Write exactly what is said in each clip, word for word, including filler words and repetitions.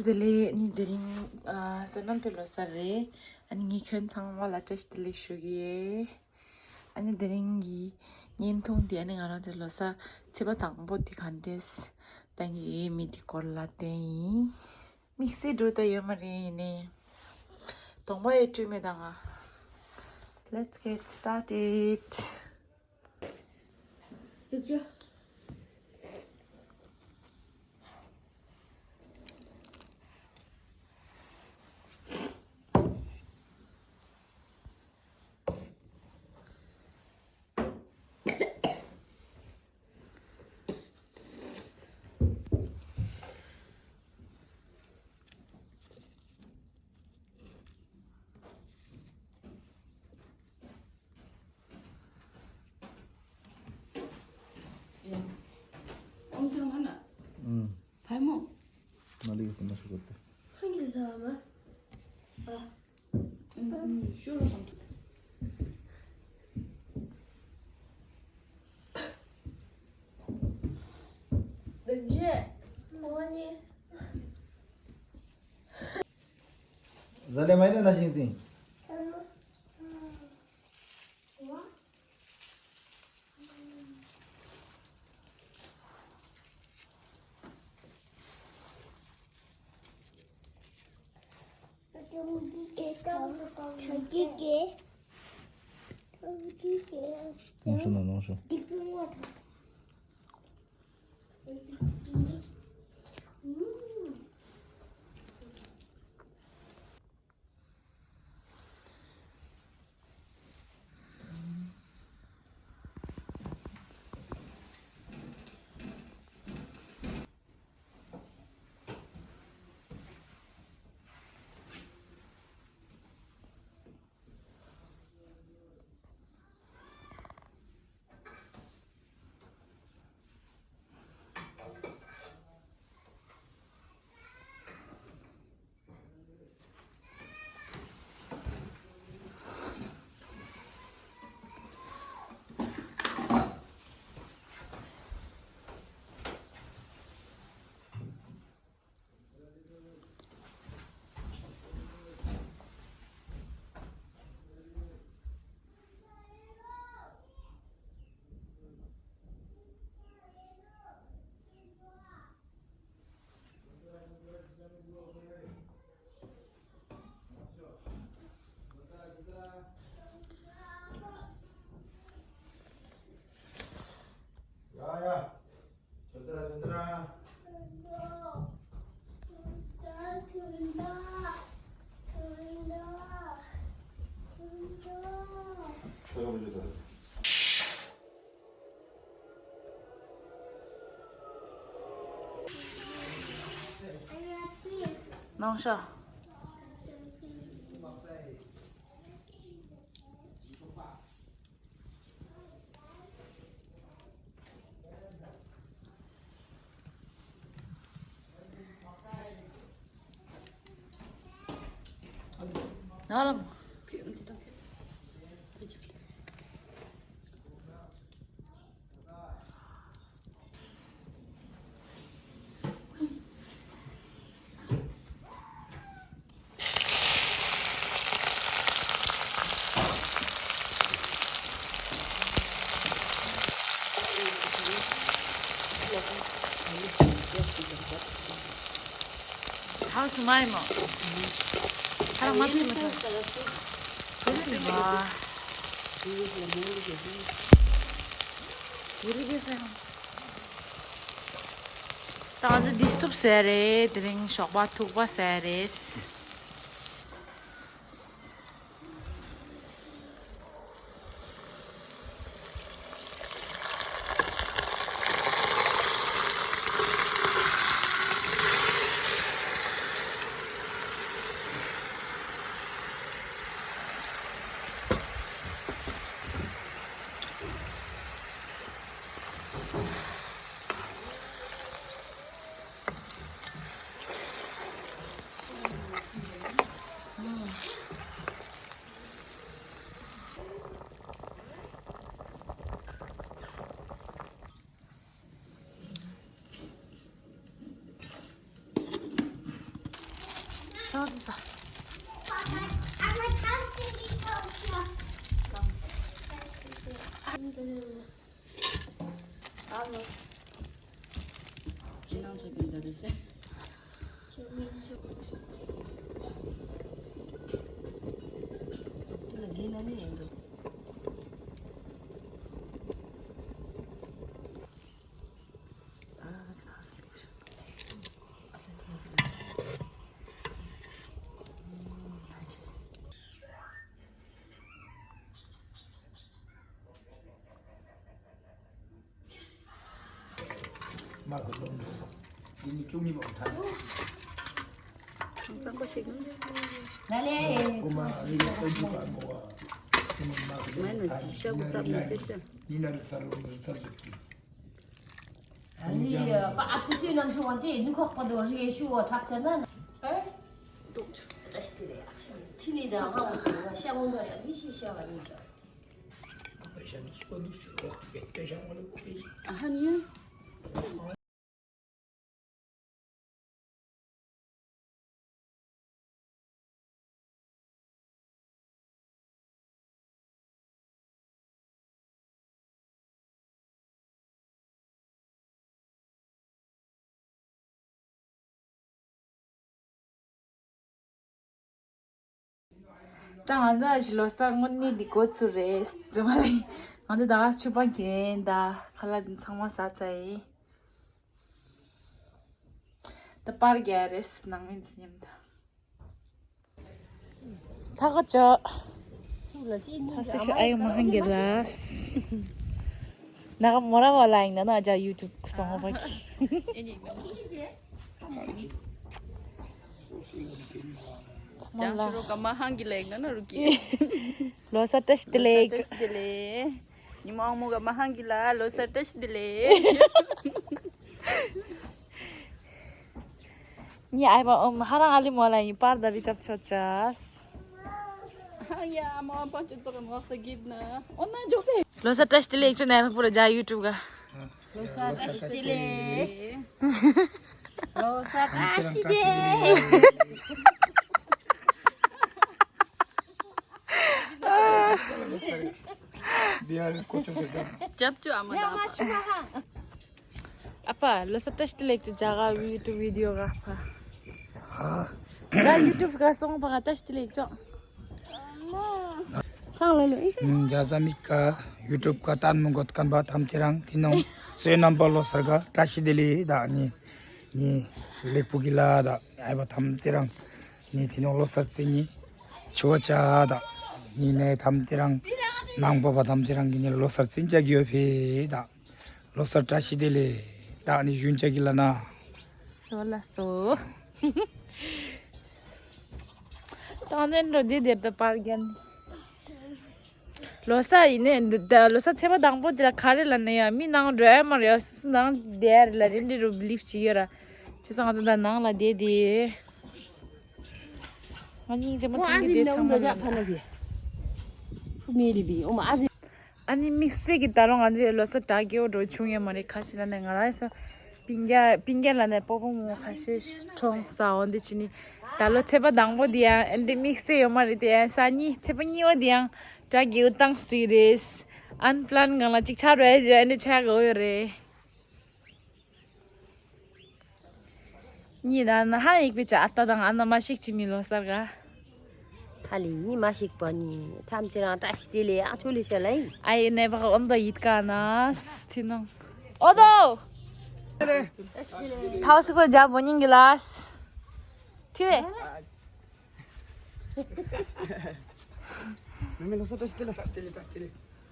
བདེ་ལེགས། ཨ་ནི་དེ་རིང་ཨ་བསོད་ནམས་པའི་ལོ་གསར་རེད། ཨ་ནི་ངས་ཁྱོད་ཚང་མ་ལ་བཀྲ་ཤིས་བདེ་ལེགས་ཞུ་གི་ཡོད། ཨ་ནི་དེ་རིང་གི་བརྙན་ཐུང་འདི་ཨ་ནི་ང་རང་ཚོའི་ལོ་གསར་ཚེས་པ་དང་པོ་འདི་ག་འདྲས་བཏང་གི་ཡོད་མེད་འདི་སྐོར་ལ་བསྟན་ཡིན། དམིགས་བསལ་འགྲོ་ད་ཡོད་མ་རེད། ཡིན་ནའི་གདོང་པ་ཡང་བཀྲུས་མེད་ད་ང་། Let's get started. ཨང་ཐང་ང་ན། ཨང་། ཕལ་མོ། ང་ལ་ཡོད་ཁོ་ན་ཤོག་གོ་ཏེ། ཧང་གི་ཟ་མ། ཨ། ཨང་། ཤོ་རོ་ཧང་གི། ཟ་ལེ་མ་ཡིན་ན་ཤིང་ཟིན། ནང་ཤོ་ནང་ནང་ཤོ། ཡ་ཡ། ཆོས་དར་ཆོས་དར། ནང་ཤ། ནང་ལ། ཧང་སུ་མ་ཡིན་མོ། ཁ་ར་མ་ཐུབ་མི་ཐུབ། ཁྱེད་རིག་ལ་མོ་ལུག་ཡོད་ཁུལ། ཁྱེད་རིག་གི་ཟེར། ད་ང་ཚོ་འདི་སུབ་ཟས་རེད། དེ་རིང་ཞོགས་པ་ཐུག་པ་ཟས་རེད། ཁྱེད་རང་ཚོ་གི་འདི་རེད་ཟེར། དེ་ལ་འགན་ན་ནི་ཡིན་འདུག་མ་གི་ལོ་འདི་ནི་བཅུ་གཉིས་པ་ཐ། ལ་ལས། ཀུ་མ་རི་ལ་ཏོ་ཇི་པ་མོ་བ། ཀུ་མ་མ་གི་ལོ་ཐ། ཉི་ན་རི་ཚ་ལོ་ནི་རི་ཚ་ལོ་ཏི། ཨ་ནི་པ་ཨ་ཚོ་སུའི་ནམ་ཆུང་བ་དེ་ནུ་ཁོག་པ་དོ་རི་ཡེ་ཤུ་བ་ཐབ་ཆ་ན། ཨེ། ཏོག་ཆུ་ར་ཤི་རེ་ཨ་ཤི་ཁྲི་ནི་ད་ང་བ་ཤ་མོ་འདྲ་ཡ་ལི་ཤི་ཤ་བ་ཡིན་ད། ཨ་ཧ་ནི། ད་ང་ཚོ་ཨ་ཞི་ལོ་གསར་དངོས་གནས་འདི་འགོ་ཚུགས་རེད། རྫུན་མ་ལས་ང་ཚོ་ད་ག་ཆུ་པ་གྱོན་ད་ཁ་ལག་འདི་ཚང་མ་ཟ་ཚར་ཡིན། ད་པར་རྒྱག་རེས་ནང་མི་ཚོ་མཉམ་དུ། ཐ་ཁ་ཅོ། ཐ་སི་ཤ་ཨ་ཡོ་མ་ཧང་གི་ལ། ན་ག་མོ་ར་བ་ལ་ཡིན་ན་ན་ཇ་ཡུ་ཊུབ་སོང་བ་གི། ཚང་མ་ལ། ལོ་གསར་བཀྲ་ཤིས་བདེ་ལེགས། ལོ་གསར་བཀྲ་ཤིས་བདེ་ལེགས། ཉི་མ་ཨང་མོ་ག་མ་ཧང་གི་ལ་ལོ་གསར་བཀྲ་ཤིས་བདེ་ལེགས། ངའི་ཨའི་པ་ཨོམ་ཧ་རང་ཨ་ལི་མོ་ལ་ཡིན་པར་ད་བི་ཅབ་ཆོད་ཅས། ཧ་ཡ་མོ་པ་ཅིག་པར་མོ་ས་གིབ་ན་ཨོ་ན་ཇོ་སེ། ལོ་གསར་བཀྲ་ཤིས་བདེ་ལེགས། ཅོ་ནས་ཕུ་ར་ཇ་ཡུ་ཊུབ་ག། ལོ་གསར་བཀྲ་ཤིས་བདེ་ལེགས། ལོ་གསར་བཀྲ་ཤིས་བདེ་ལེགས། ཅབ་ཅོ་ཨ་མ་ད། ཨ་ཕ་ལོ་གསར་བཀྲ་ཤིས་བདེ་ལེགས། ཏེ་ཇ་ག་ཡུ་ཊུབ་བི་ཌི་ཡོ་ག་ཕ། ཇ་ཡུ་ཊུབ་ག་སོང་ཕ་ག་བཀྲ་ཤིས་བདེ་ལེགས་ཅོ། སང་ལ་ལོ་ཨི་ཤ། ཇ་ས་མི་ཀ་ཡུ་ཊུབ་ག་ཏན་མོ་གོ་ཀན་པ་ཐམ་ཅི་རང་ཐི་ནོང་སོའི་རྣམ་པ་ལོ་གསར་ག་བཀྲ་ཤིས་བདེ་ལེགས་ད་ནི། ནི་ལེགས་པོ་གི་ལ་ད་ཨའི་པ་ཐམ་ཅི་རང་ནི་ཐི་ནོང་ལོ་གསར་ཚེ་ནི་ཆོ་ཅ་ད་ནི་ནས་ཐམ་ཅི་རང་ནང་པ་པ་ཐམ་ཅི་རང་གི་ནི་ལོ་གསར་ཚེ་ཅ་གི་ཡོ་ཕེ་ད། ལོ་གསར་བཀྲ་ཤིས་བདེ་ལེགས། བདག་ནི་གཞུང་ཅག་གི་ལ་ན། ལོ་ལ་སོ། དང་ལེན་རོ་འདི་དེར་དུ་པར་རྒྱན། ལོ་གསར་ཡིན་ནས་འདི་ད་ལོ་གསར་ཚེས་པ་དང་པོ་དེ་ལ་ག་རེ་ལ་ནས་ཡ་མི་ནང་འགྲོ་ཡ་མ་རེད་ཡ། སུ་སུ་ནང་བསྡད་ཡ་རེད་ལ་རེད་འདི་རུ་བི་ལིབ་ཅིག་ཡོད་ར། བྱས་ཙང་ང་ཚོ་ད་ནང་ལ་བསྡད་དེ། ང་སྙིང་རྗེ་མོ་ཐང་གི་བསྡད་ཚང་མ་ལ། ཨ་ནི་དམིགས་བསལ་གྱི་ད་རུང་ང་ཚོའི་ལོ་གསར་དྲ་རྒྱའི་འགྲོ་བྱུང་ཡོད་མ་རེད། ཁ་ཤས་ན་ནས་ང་རང་ཚོ་པིང་རྒྱ་པིང་རྒྱ་ལ་ནས་སྤོ་བོ་མོ་ཁ་ཤས་གྲོངས་ས་འོ་འདི་ཅི་ནི་ད་ལོ་ཚེས་པ་དང་པོ་འདི་ཡང་ཨེ་འདི་དམིགས་བསལ་ཡོད་མ་རེད། དེ་ཡང་ས་གཉིས་ཚེས་པ་གཉིས་པ་འདི་ཡང་དྲ་རྒྱའི་བཏང་སྲིད་རེད། ཨན་པླན་གང་ལ་ཅིག་ཆགས་རེད་ཨེ་འདི་ཆགས་དགོས་ཡོད་རེད། ཉི་ད་ན་ཧ་ཡིག་པི་ཅ་ཨ་ཏ་དང་ཨ་ན་མ་ཤིག་ཅི་མི་ལོ་སར་ག། ཧ་ལི་ཉི་མ་ཤིག་པ་ནི་ཐམས་ཅད་རང་བཀྲ་ཤིས་བདེ་ལེགས་ཨ་ཆོ་ལི་ཤ་ལ་ཡིན། ཨ་ཡི་ནེ་བག་ཨོན་དོ་ཡིད་ཀ་ན་སི་ཐི་ནང་། ཨོ་དོ། ཐའོ་སི་ཁོ་ཇ་བོ་ཉིང་གི་ལ་སི། ཐི་རེ།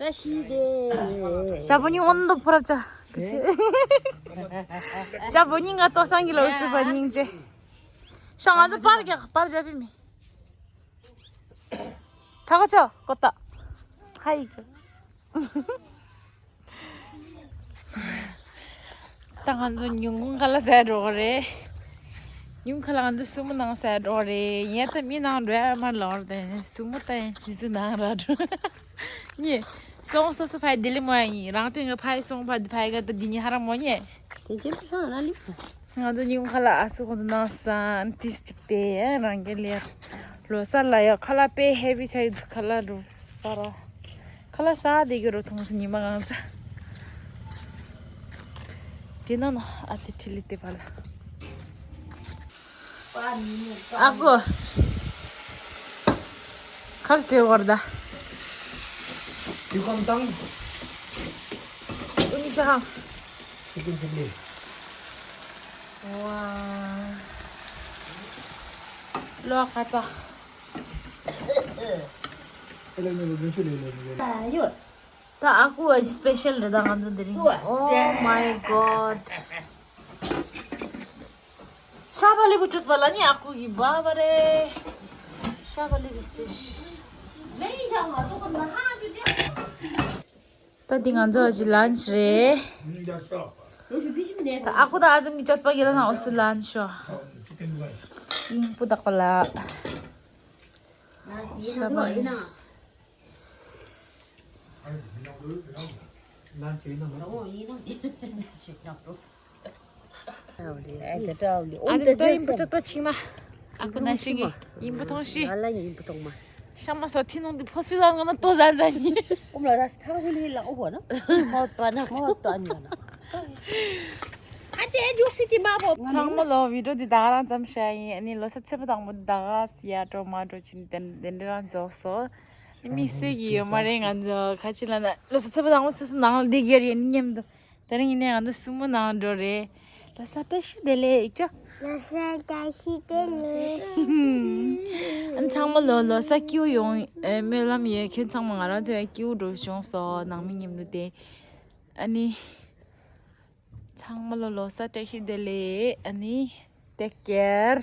བཀྲ་ཤིས་བདེ་ལེགས། ཇ་བོ་ཉིང་ཨོན་དོ་ཕོ་ར་ཅ། ཇ་བོ་ཉིང་ང་ཏོ་སང་གི་ལོ་སི་བ་ཉིང་ཅེ། ཤོ་ང་ཚོ་པར་རྒྱག་པར་རྒྱག་པི་མི། ཐ་གོ་ཆོ་གོ་ཏ། ཧ་ཡིག་ཆོ། ད་ང་ཚོ་ཉིན་གུང་ཁ་ལག་ཟས་འགྲོ་གི་རེད། ཉིན་གུང་ཁ་ལག་ང་ཚོ་སུ་མོ་ནང་ཟས་འགྲོ་གི་རེད། ཡིན་ད་མི་ནང་འགྲོ་ཡ་མ་ལོར་དེ་སུ་མོ་ད་ཡིན་སི་སུ་ནང་ར་འགྲོ། ཉེ། སོང་སོ་སོ་ཕའི་ལྡི་ལི་མོ་ཡ་ཡིན། རང་དེ་ང་ཕའི་སོང་ཕ་དི་ཕའི་ག་ད་འདི་ཉི་ཧ་ར་མོ་ཉེ། དེ་ཅི་ཕི་ཧང་ན་ལི་ཕ། ང་ཚོ་ཉིན་གུང་ཁ་ལག་ཨ་སུ་ཁོང་ཚོ་ནང་སང་ཏིས་ཅིག་དེ་རང་གི་ལེར། ལོ་གསར་ལ་ཡ་ཁ་ལག་དཔེ་ཧེ་བི་ཆ་ཡི་ཁ་ལག་ལོ་གསར་ར། ཁ་ལག་ཟ་བསྡད་ཀྱི་རོ་ཐུང་སོང་ཉི་མ་གང་ཚ། དེ་ན་ན་ཨ་དེ་ཁྲི་ལི་དེ་བ་ལ། ཨ་ཀོ། ཁར་སེ་བར་ད། ཡུ་ཀམ་དང་། ཨུ་ནི་ཤ་ཧང་། ཅི་ཀིན་ཅི་ལི། ཝ། ལོ་ཁ་ཚ། ད་ཨ་ཁུ་ཨ་ཅི་སྤེ་ཤལ་རེད་ད་ང་ཚོ་འདི་རིང་། Oh my god. ཤ་བ་ལེ་བུ་ཅོད་པ་ལ་ནི་ཨ་ཁུ་གི་བ་བ་རེད། ཤ་བ་ལེ་བི་སི་ཤ། ད་འདི་ང་ཚོ་ཨ་ཅི་ལན་ཆི་རེད། ད་ཨ་ཁུ་ད་ཨ་ཙམ་གི་ཅོད་པ་གི་ལ་ན་འོ་སུ་ལན་ཤོ། ཡིན་པུ་དག་པ་ལ། ཤ་བ་ལེ། ཨ་ཙི་ཏོ་ཡིན་པ་ཅོ་ཏོ་ཆིག་ན། ཨ་ཁུ་ན་ཤི་གི་ཡིན་པ་ཐོང་ཤི། ང་ལ་ཡིན་པ་ཐོང་མ། ཤ་མ་སོ་ཐི་ནོང་དི་ཕོ་སུ་ལ་ང་ན་ཏོ་ཟན་ཟན་ཡིན། ཨོམ་ལ་ར་སི་ཐང་ཧུ་ལི་ལ་ཨོ་བ་ན། མོ་ཏོ་ཨ་ནི་ན། ཨ་ཅེ་ཨེ་ཇོག་སི་ཏི་མ་བོ། ཚང་མ་ལོ་བི་ཌིའོ་འདི་ད་ག་རང་ཙམ་ཤ་ཡིན། ཨ་ནི་ལོ་ས་ཚེ་པ་དང་པོ་འདི་ད་ག་ཡ་འགྲོ་མ་འགྲོ་ཕྱིན་དེ་འདྲ་རང་རྫོགས་སོ། མི་སུ་གི་ཡོད་མ་རེད། ང་ཚོ་ཁ་ཆེ་ལ་ན་ལོ་ས་ཚེ་པ་དང་པོ་སུ་སུ་ནང་ལ་བསྡད་ཀྱི་ཡོད་རེད་ནི་སྙམ་དུ། དེ་རིང་ཡིན་ནའི་ང་ཚོ་སུ་མོ་ནང་འགྲོ་རེད། ལོ་ས་བཀྲ་ཤིས་བདེ་ལེགས་ཨི་ཅོ། ལོ་ས་བཀྲ་ཤིས་བདེ་ལེགས། ཨ་ཚང་མ་ལོ་ལོ་ས་སྐྱིད་པོ་ཡོང་ཨེ་སྨོན་ལམ་ཡོད། ཁྱོད་ཚང་མ་ང་རང་ཚོ་ཡང་སྐྱིད་པོ་འགྲོ་བྱུང་སོ་ནང་མི་མཉམ་དུ་བསྡད། ཨ་ནི། ཚང་མ་ལོ་ལོ་ས་བཀྲ་ཤིས་བདེ་ལེགས། ཨ་ནི་ཏེག་ཀེར།